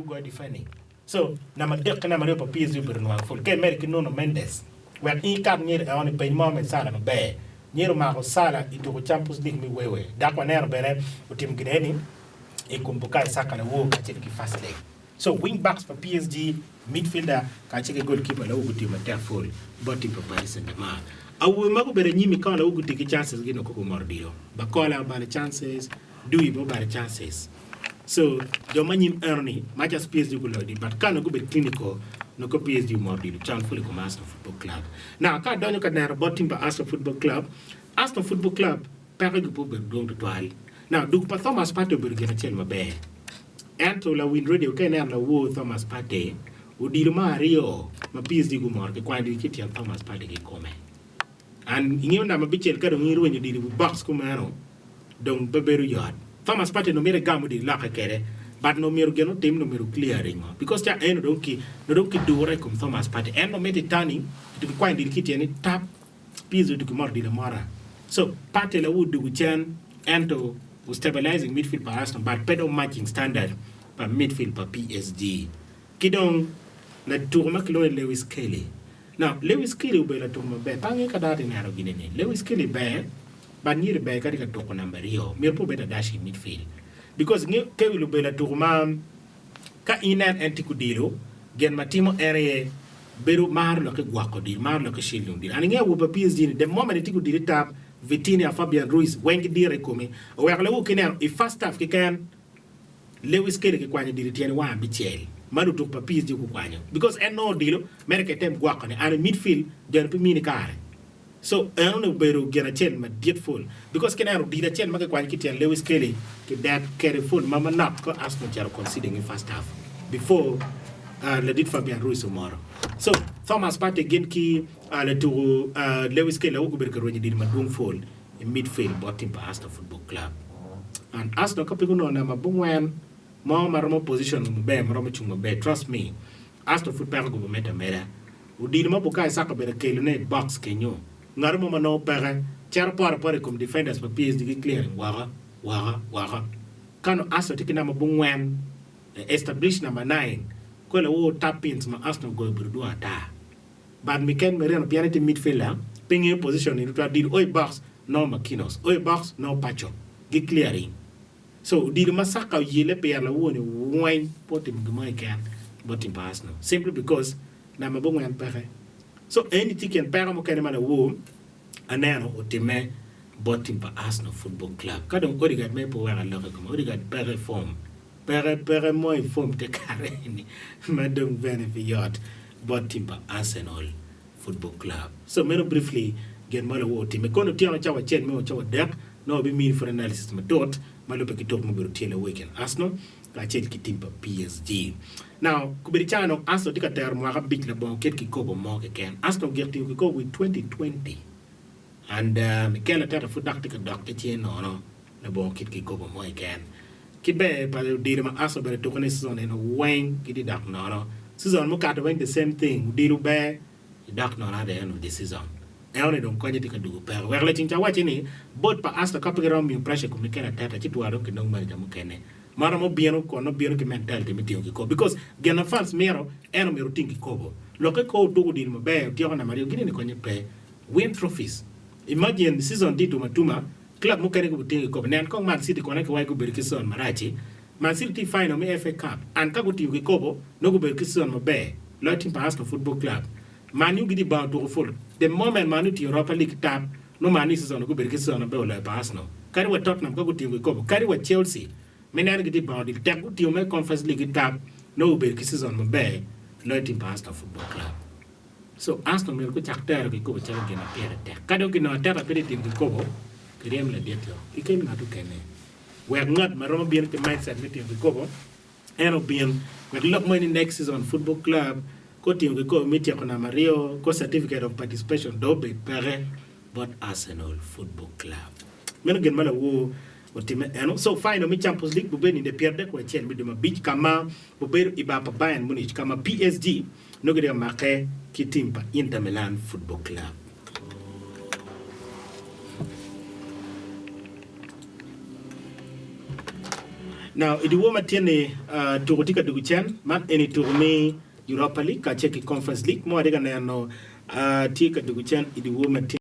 gugoyo defending. So, namba adek ki namba aryo pa PSG obedo nwang pul. Ka imedo ki Nuno Mendes, wek in ikat nyeri eno ni peny mo me Salah maber. Nyeri omako Salah i tuko Champions League me wewe. Dok waneno bene otimo gin eni i kom Bukayo Saka lawor kacel ki first leg. So, wing backs pa PSG, midfielder kacel ki goalkeeper lawor gutiyo matek pul bot tim pa Paris Saint-Germain. Awobe ma gubedo anyim i kona lawor gutiyo ki chances gi nongo koko omoro odilo. Barcola obalo chances, Dewey bene obalo chances. So jo ma nyim eno ni much as PSG guloyo dil but ka nongo gubedo clinical nongo PSG omoro dilo con pud i kom Arsenal Football Club. Now ka adonyo ka neno bot team pa Arsenal Football Club, Arsenal Football Club peko gi pe obedo dwong tutwal. Now duk pa Thomas Partey obedo gin acel maber ento lawin radio ka ineno lawor Thomas Partey odilo ma aryo ma PSG gumoro kikwanyo dil ki tyen Thomas Partey kikome. And ingeyo namba abicel ka dong in irwenyo dilo i wi box kumeno dong pe bedo yot. Thomas Partey nongo mito egam odilo lokke kede but nongo myero gin otim nongo myero clear ringo because ca eno dong ki nongo dong ki dure i kom Thomas Partey en nongo mito i turning to ki kwanyo dilo ki ityene ni tap PSG otugo ki moto dilo amota so Partey lawu odugu cen ento o stabilizing midfield pa Arsenal but pe dong matching standard pa midfield pa PSG. Ki dong latuko ma kilwongo ni Lewis Kelly. Now, Lewis Kelly obedo latuko maber. Pe angeyo ka dano tye neno gin eni. Lewis Kelly ber, but myero ber kadi ka tuko namba aryo. Myero pe obed a dashing midfield. Because ingeyo Kelly obedo latuko ma ka inen en tye ki odilo, gin ma timo en aye bedo maro lok ki gwoko odilo, maro lok ki shielding odilo. And ingeyo awobe pa PSG ni the moment itye ki odilo i tap, Vitinha, Fabian Ruiz weng gidire i komi. Oweko lawor ki neno i first half keken, Lewis Kelly kikwanyo odilo tyene wang abicel ma lutuk pa PSG gukwanyo because en nongo odilo mere ka item gwoko ne and i midfield joni pe mini kare so eno ni obedo gin acel madit full because kineno odilo acel ma kikwanyo ki tyen Lewis Kelly ki det kede full ma manok ka Arsenal ocito conceding i first half before uh, ladit Fabian Ruiz omoro so Thomas Partey gin ki uh, latuku uh, Lewis Kelly awobi gubedo ka rwenyo odilo madwong full i midfield bot tim pa Arsenal Football Club. And Arsenal ka pe gunongo namba abongwen mo ma romo position maber ma romo cung maber, trust me, Arsenal pud peko gubo medde ameda. Odilo ma Bukayo Saka obedo ka kelone i box kenyo, ngat mo ma nongo peke, cito poto apota i kom defenders pa PSG ki clearing woko, woko, woko. Ka nongo Arsenal tye ki namba abongwen, establish number nine, kwelo wor tap-ins ma Arsenal ogoyo obedo dwong ata. But Mikel Merino pien etye midfielder pe ngeyo position ni tutwal dilo o i box nongo Marquinhos o i box nongo Pacho gi clearing so odilo ma Saka oyelle pire lawor ni weng pe otimo gin mo keken bot team pa Arsenal simply because namba abongwen peke so eni tye kin peko mukene ma lawor aneno otime bot team pa Arsenal Football Club ka dong Odegaard mere pe oweko alok i kome Odegaard peke i form Peke peke mo i fom te kare ni ma dong bene pe yot bot tim pa Arsenal Football Club. So meno briefly gin ma lawor otime. Kono otyeno cawa acel me o cawa adek nongo wabimini pud analysis matut ma lubbe ki tuk ma obedo tye lawor i kin Arsenal kacel ki tim pa PSG. Now kobedo cawa nongo Arsenal tye ka tero mwaka abic labongo kit kikopo mo keken. Arsenal ogik tingo kikopo i 2020 and Mikel Arteta pud dok tye ka dok ki cinge nono labongo kit kikopo mo keken. Ki ber pa odilo ma Arsenal obedo tuko ne season eno weng gitye dok nono. Season mukato weng the same thing odilo ber idok nono at the end of the season. Eno ni dong konye tye ka dugo peko. Wek laceng ca awacci ni board pa Arsenal ka pe giromo miyo pressure i kom Mikel Arteta ci twero dong kinong manager mukene ma romo bino kun nongo bino ki mentality me tingo kikopo because gin ma fans mito en omyero oting kikopo. Lokke kor otuko odilo maber otyeko namba aryo gin eni konye pe. Win trophies. Imagine season tye tum atuma Club mukene gubitingo kikopo. Nen kong Man City kono ki waci gubedo ki season marac-ci. Man City tye i final me FA Cup and ka gutingo kikopo nongo gubedo ki season maber loyo team pa Arsenal Football Club. Man U gitye i bango tuko full. The moment Man U otingo Europa League ki tap nongo Man U i season-ni gubedo ki season maber oloyo pa Arsenal. Kadi wa Tottenham ka gutingo kikopo, kadi wa Chelsea me neno gitye i bango odilo tek gutingo me Conference League ki tap nongo gubedo ki season maber loyo team pa Arsenal Football Club. So Arsenal myero gucak tero kikopo calo gin ma pire tek. Ka dong ginongo ateka pe tye timo kikopo, kiryem ladit o kikel ngat okene. Wek ngat ma romo bino ki mindset me timo kikopo en obin. Wek lok mo ni next season football club ka otimo kikopo me tyeko namba aryo ko certificate of participation dong obed peke bot Arsenal football club. Meno gin ma lawor otime eno. So final me Champions League bubedo ninde pyeradek wa acel me dwe me abic ka ma bubedo i bar pa Bayern Munich ka ma PSG Nongo gitye ka makke ki tim pa Inter Milan Football Club. Now, i dyewor ma tye-ni, tuko tye ka dwogo cen. Man eni tuko me Europa League kacel ki Conference League ma watye ka neno tye ka dwogo cen i dyewor ma tye.